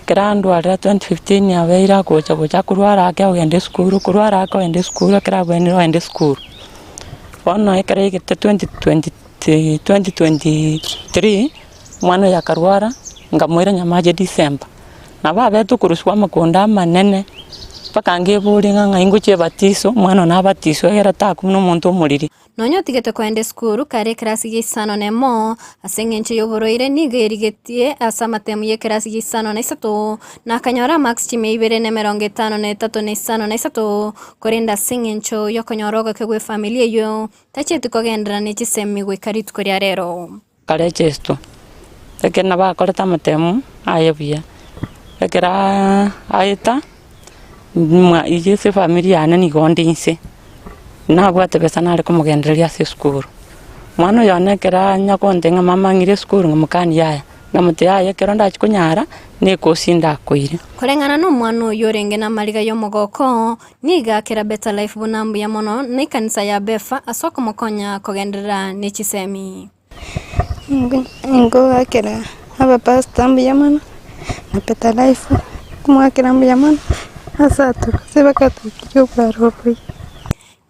Ekero andwarera 2015 abeire agocha gocha akorwara ake ogenda esukuru, okorwara ake ogenda esukuru, ekero abwenire ogenda esukuru. Bono ekero yaigete 2020 2023, omwana oyo akarwara, nkamoira Nyamache December. Nabo abete okorusigwa amakonda amanene, mpaka nkeboria ng'a ng'ai ngochia ebatiso, omwana one abatiswe egere takwa buna omonto omoriri. Nonya otigete koenda esukuru kare ekerasi gia isano na emo, ase engencho y'oborwaire nigo erigetie ase amatemu y'ekerasi gia isano na isato, na akanyora amarks chimia ibere na emerongo etano na etato na isano na isato, korende ase engencho y'okonyora ogoke gw'efamiri eyio, tachieti kogenderera ne chisemi goika rituko ria rero. Nkarechesetwa, ekero nabo akorete amatemu aye buya, ekero aeta, mwa inche ase efamiri yane nigo onde inse, nabwate besa nare komogendereria ase esukuru. Omwana oyo one ekero anya gontebia ng'a mama ng'ire esukuru nkamokania yaya, nkamotebia yaya ekero ndachie konyara, na ekosi ndakoire. Koreng'ana nomwana oyio orenge namariga y'omogoko, nigo akera Better Life buna mbuya mono na ekanisa ya Befa ase okomokonya kogenderera ne chisemi. Ngoakera abapastor mbuya mono, na Better Life nkomoakera mbuya mono ase ase bagatokirie obwaro oboyia.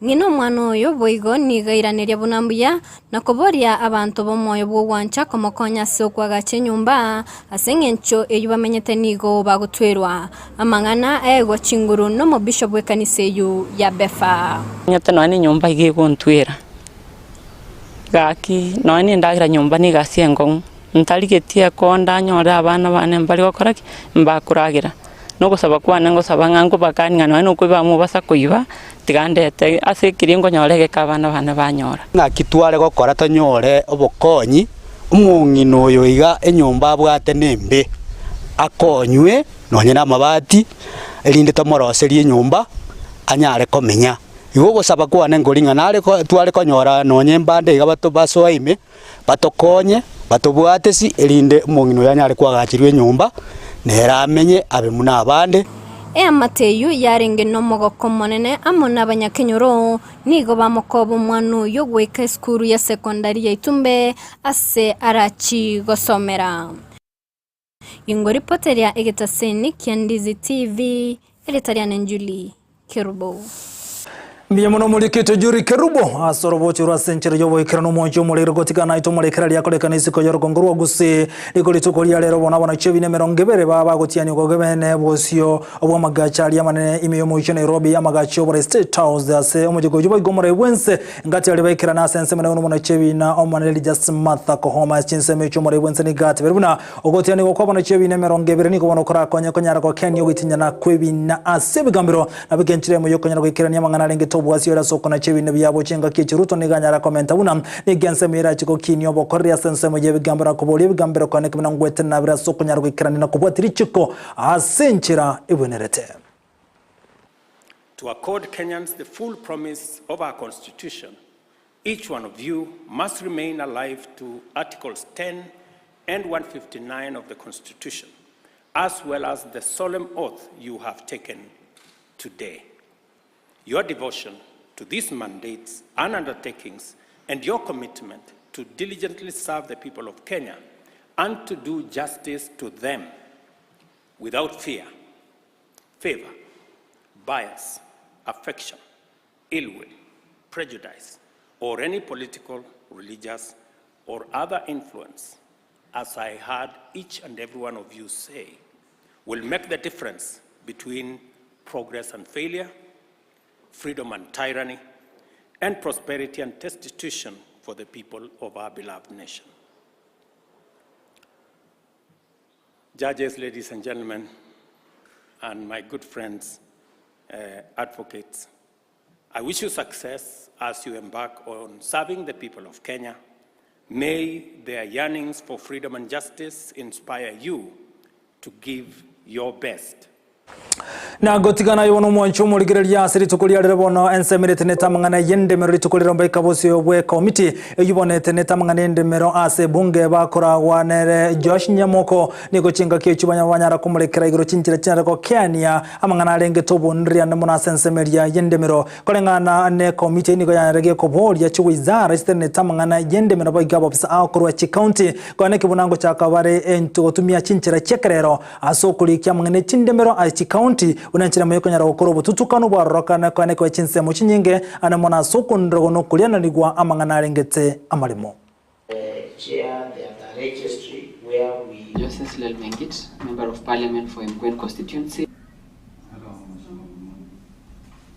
Ng'ina omwana oyo boigo nigo airaneria buna mbuya, na koboria abanto b'omoyo bw'ogwancha komokonya ase okoagacha enyomba, ase engencho eyio bamenyete nigo bagotwerwa amang'ana aegwa chinguru nomobishop bw'ekanisa eyio ya Befa. Nyete nonya na enyomba iga egontwera. Gaki, nonya nendagera nyomba nigo ase enkong'u, ntarigetie ekonda nyore abana bane mbare gokora ki? Mbakoragera. Na ogosaba kwane ngosaba ng'a nkobakani ng'a nonya nokoiba mobasa koiba, tiga ndete ase ekeria nkonyora egeka abana bane banyora. Ng'aki tware gokora tonyore obokonyi, omong'ina oyo iga enyomba abwate nembe, akonywe nonye namabati, erinde tomoroserie enyomba anyare komenya. Igo ogosaba kwane nkori ng'a nare tware konyora nonye mbande iga bato basoe ime, batokonye, batobwate si, erinde omong'ina oyo anyare koagacherwa enyomba, nere amenye abe buna abande. Eamate eyio yarenge nomogoko omonene amo nabanyakenyoro, nigo bamokoba omwana oyio goika esukuru ya sekondari ya Itumbe ase arachi gosomera. Ingoripoteria egetaseni kia Ndizi TV, erieta riane Julie Kerubo. Mbuya mono omorikito Julie Kerubo ase orobocho rwa ase enchera y'oboikeranu omwanchi omorero gotigana naitwe omorekera riakorekana isiko y'orogongo rwa Gusii riko rituko ria rero bono abanachi ebina emerongo ebere baba bagotiania ogogebene bosio obw'amagacho aria amanene ime y'omochie Nairobi amagacho y'oborai State House ase omochie oyio boigo omorai bwense Ngati aria baikerana ase ensemo naye nomonachi ebiina Omonene Elijah Martha Kohoma ase chinsemo echio omorai bwense nigo atebire buna ogotianigwa kw'abonachi ebiina emerongo ebere nigo bono korakonye konyara gokenia ogoitinyana kw'ebiina ase ebigambero na bika enchera emo y'okonyara goikerania amang'ana arengete obwasi ore ase okonacha ebiina biabo chingaki echi Ruto nigo anyare komenta buna nigo ensemo erache gokinia obokoreri ase ensemo y'ebigambero na koboria ebigambero koeneka buna ngwetenena bire ase okonyara goikerania na kobwatia richiko ase enchera ebwenerete. To accord Kenyans the full promise of our Constitution, each one of you must remain alive to Articles 10 and 159 of the Constitution, as well as the solemn oath you have taken today. Your devotion to these mandates and undertakings and your commitment to diligently serve the people of Kenya and to do justice to them without fear, favor, bias, affection, ill will, prejudice, or any political, religious, or other influence, as I heard each and every one of you say, will make the difference between progress and failure, freedom and tyranny, and prosperity and destitution for the people of our beloved nation. Judges, ladies and gentlemen, and my good friends, uh, advocates, I wish you success as you embark on serving the people of Kenya. May their yearnings for freedom and justice inspire you to give your best. Na ngotigana aye bono omwanchi omorigereria ase rituko ria rero bono ensemo eretenete amang'ana y'endemero rituko rero mbaika bosio bw'ekomiti eyio bono etenete amang'ana y'endemero ase ebunge bakoragwa nere Josh Nyamoko nigo chingaki echio banya banyara komorekera igoro chinchera chinyare gokeania amang'ana arengete oboniriane mono ase ensemo eria y'endemero Koreng'ana nekomiti eyio nigo yaregie koboria chiwizara chitenenete amang'ana y'endemero boigo abobisa ao korwa chikaunti konya nekebuna ngochaka bare ento gotumia chinchera chi'ekerero ase okorikia amang'ana echindemero ase chikaunti buna enchera emo yokonyara gokora obotutukanu bwarorokane konya nekoe chinsemo chinyinge ane mono ase okondererwa na okoriananigwa amang'ana arengete amaremo. Chair, the other registry where we. Joseph Lelmengit, Member of Parliament for Emgwen Constituency.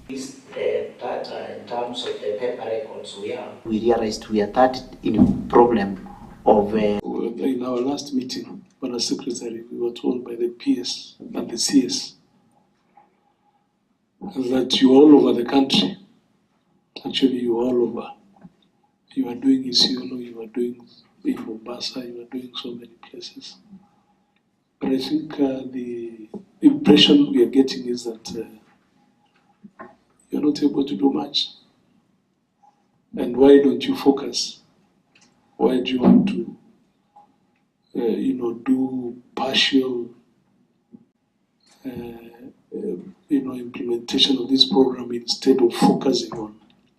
Is the data in terms of the paper records we have. We realized we are that in problem of. In our last meeting, Bwana Secretary, we were told by the PS and the CS that you are all over the country. Actually, you are all over. You are doing Isiolo, you are doing in Mombasa, you are doing so many places. But I think the impression we are getting is that you're not able to do much. And why don't you focus? Why do you want to, do partial, implementation of this program instead of focusing on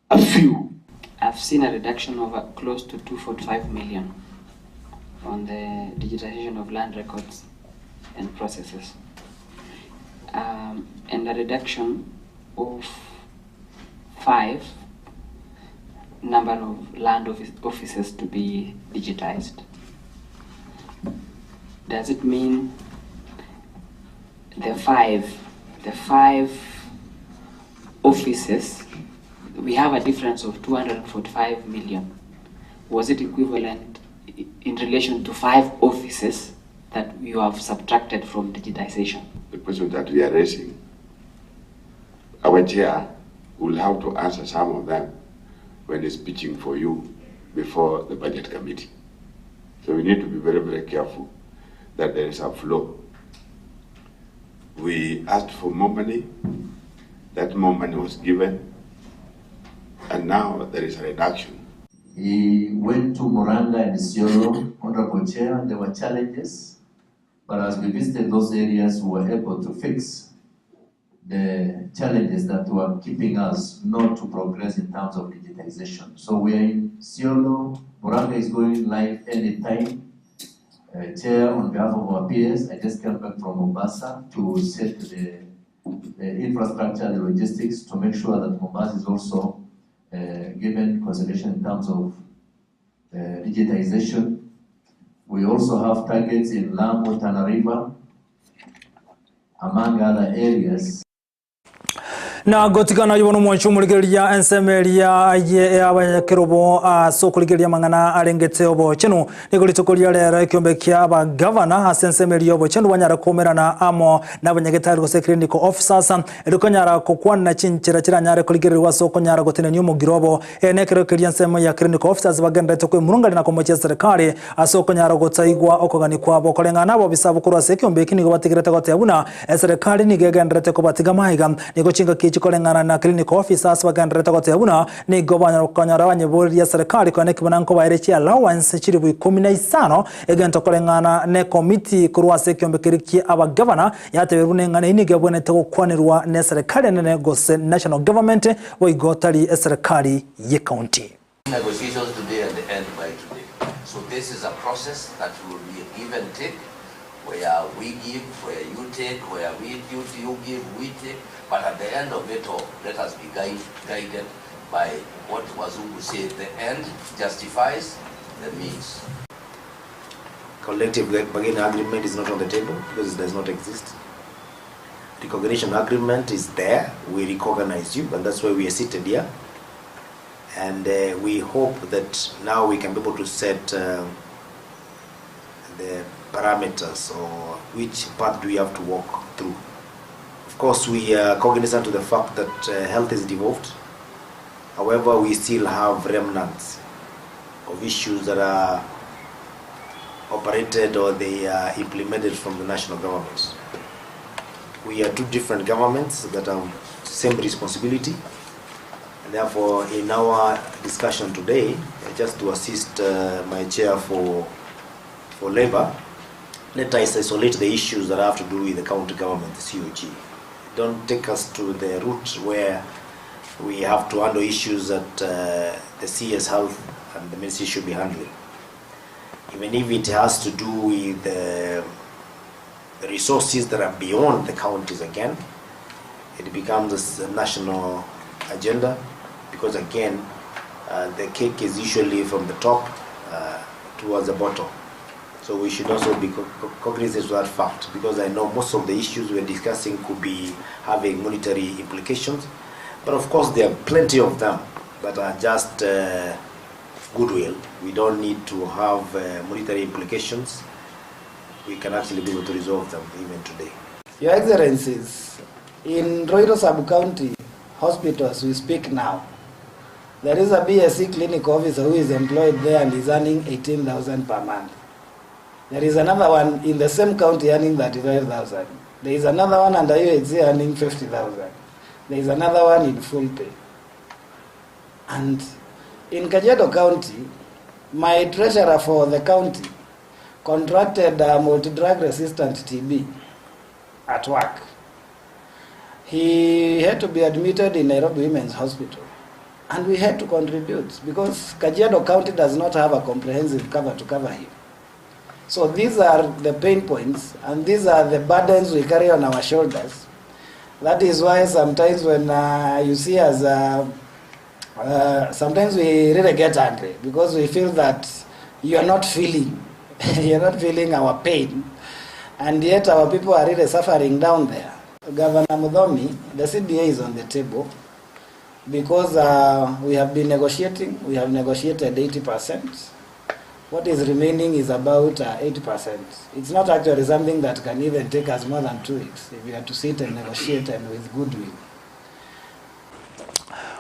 a few? I've seen a reduction of close to 2.5 million on the digitization of land records and processes, and a reduction of 5 number of land offices to be digitized. Does it mean the five offices, we have a difference of 245 million. Was it equivalent in relation to 5 offices that you have subtracted from digitization? The question that we are raising, our chair will have to answer some of them when he's pitching for you before the budget committee. So we need to be very, very careful that there is a flow. We asked for more money, that more money was given, and now there is a reduction. He went to Muranga and Isiolo, Honorable Chair. There were challenges, but as we visited those areas, we were able to fix the challenges that were keeping us not to progress in terms of digitization. So we are in Isiolo. Muranga is going live anytime. Chair, on behalf of our peers, I just came back from Mombasa to set the infrastructure, the logistics, to make sure that Mombasa is also given consideration in terms of digitization. We also have targets in Lamu, Tana River, among other areas. Na gotigana yubo n'omwanchi omorigereria ensemo eria ye abanyakerobo ase okorigereria amang'ana arengete obochenu nigo rituko ria rero ekiombe kia abagavana ase ensemo eria obochenu banyara koumerana amo na abanyagetari gose clinical officers erikonyara kokwana chinchera chiranyare korigererwa ase okonyara gotenenia omogiro obo ene ekero keria ensemo ya clinical officers bagenderete kwemurungania na komochia serikali ase okonyara gotaigwa okogani kwabo koreng'ana nabo bisabo korwa ase ekiombe eki nigo batigerete goteba buna eserikali nigo egenderete kobatiga maiga nigo chingaki echi koreng'ana na clinical officers bagenderete goteba buna nigo banyara banyeboriria serikali kone kibona nkobaere chi allowance chiribu ikumi na isano egento koreng'ana ne committee korwa ase ekiombe keri kia abagavana yateberwe buna eng'ana eyio nigo ebwenerete gokwanirwa ne serikali enene gose national government boigo tari eserikali ye county. Negotiations today and end by today. So this is a process that will be a give and take, where we give, where you take, where we give, you give, we take. But at the end of it all, let us be guided by what Wazungu say, the end justifies the means. Collective bargaining agreement is not on the table because it does not exist. Recognition agreement is there. We recognize you, and that's why we are seated here. And we hope that now we can be able to set the parameters or which path do we have to walk through. Of course, we are cognizant to the fact that health is devolved. However, we still have remnants of issues that are operated or they are implemented from the national government. We are two different governments that have same responsibility. And therefore, in our discussion today, just to assist uh, my chair for, for labor, let us isolate the issues that have to do with the county government, the COG. Don't take us to the route where we have to handle issues that uh, the CS Health and the ministry should be handling. Even if it has to do with uh, the resources that are beyond the counties again, it becomes a national agenda because again, uh, the cake is usually from the top uh, towards the bottom. So we should also be cognizant of that fact because I know most of the issues we're discussing could be having monetary implications. But of course, there are plenty of them that are just uh, goodwill. We don't need to have uh, monetary implications. We can actually be able to resolve them even today. Your Excellencies, in Ruiru Sub-County hospitals we speak now, there is a BSc clinic officer who is employed there and is earning 18,000 per month. There is another one in the same county earning 35,000. There is another one under UHC earning 50,000. There is another one in full pay. And in Kajiado County, my treasurer for the county contracted a multi-drug resistant TB at work. He had to be admitted in Nairobi Women's Hospital. And we had to contribute because Kajiado County does not have a comprehensive cover to cover him. So these are the pain points and these are the burdens we carry on our shoulders. That is why sometimes when you see us, sometimes we really get angry because we feel that you are not feeling, you are not feeling our pain, and yet our people are really suffering down there. Governor Muthomi, the CBA is on the table because we have been negotiating. We have negotiated 80%. What is remaining is about 8%. It's not actually something that can even take us more than 2 weeks if we are to sit and negotiate and with goodwill.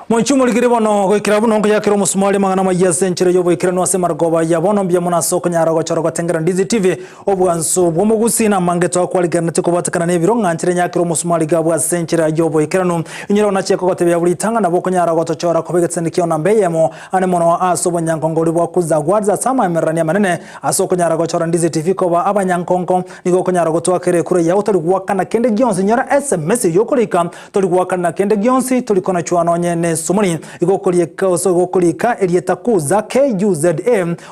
Moinche omorigere bono goikera buna nkoyakera omosumari amang'ana amayia ase enchera y'oboikeranu ase amarogoba aya bono mbuya mono ase okonyara gochora gotengera Ndizi TV obwanso bw'omogusi na amange twakwarigereretie kobwatekana n'ebiro ng'a nchera nyakere omosumari gabwo ase enchera y'oboikeranu. Inyora onache kogotebia buri ritang'ani nabo okonyara gotochora koba egetesani kiao namba eyemo ane mono ase obonyankongo bwa Kuza Awards ase amaemererania amanene ase okonyara gochora Ndizi TV koba abanyankongo nigo okonyara gotwakera ekura yao tori goakana kende gionsi inyora SMS eyio okorika Tori goakana kende gionsi, tori konachwa nonye nesomoni. Igo okorieka gose gokorika erieta Kuza, KUZA,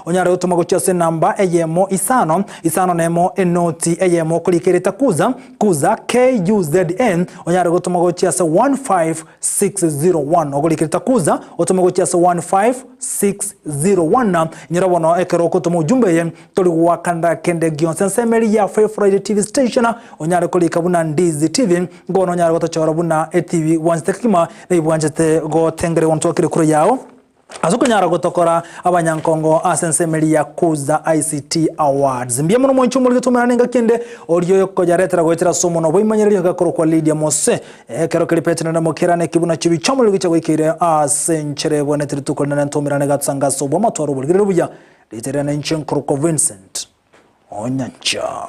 onyare gotoma gochia ase enamba eyemo isano, isano nemo enoti eyemo okorika erieta Kuza, Kuza, KUZA, onyare gotoma gochia ase 15601. Ogorika erieta Kuza, otome gochia ase 15601. Inyora bono ekero ogotoma ujumbe eye, Tori goakanera kende gionsi ase emeri ya Favorite TV Station, onyare korika buna Ndizi TV, bono onyare gotochora buna etv bwanchete kegima na ibwanchete gotengerigwa ntwakire kure yao ase okonyara gotokora abanyankongo ase ense emeri ya Kuza ICT Awards. Mbuya mono mwanche omorige tomerane engaki ende oria oyokoyaretera goetera ase omonwa bwaimanyereria gakorokwa Lydia Mose. Ekero keria Petero na mokerane ki buna chibi chi'omorero gicha goikeire ase enchera ebwenerete rituko rinene ntomerane gatsanga ase obw'amatwaro oborigereria buya Riiterera ninche nkorokwa Vincent Onyancha.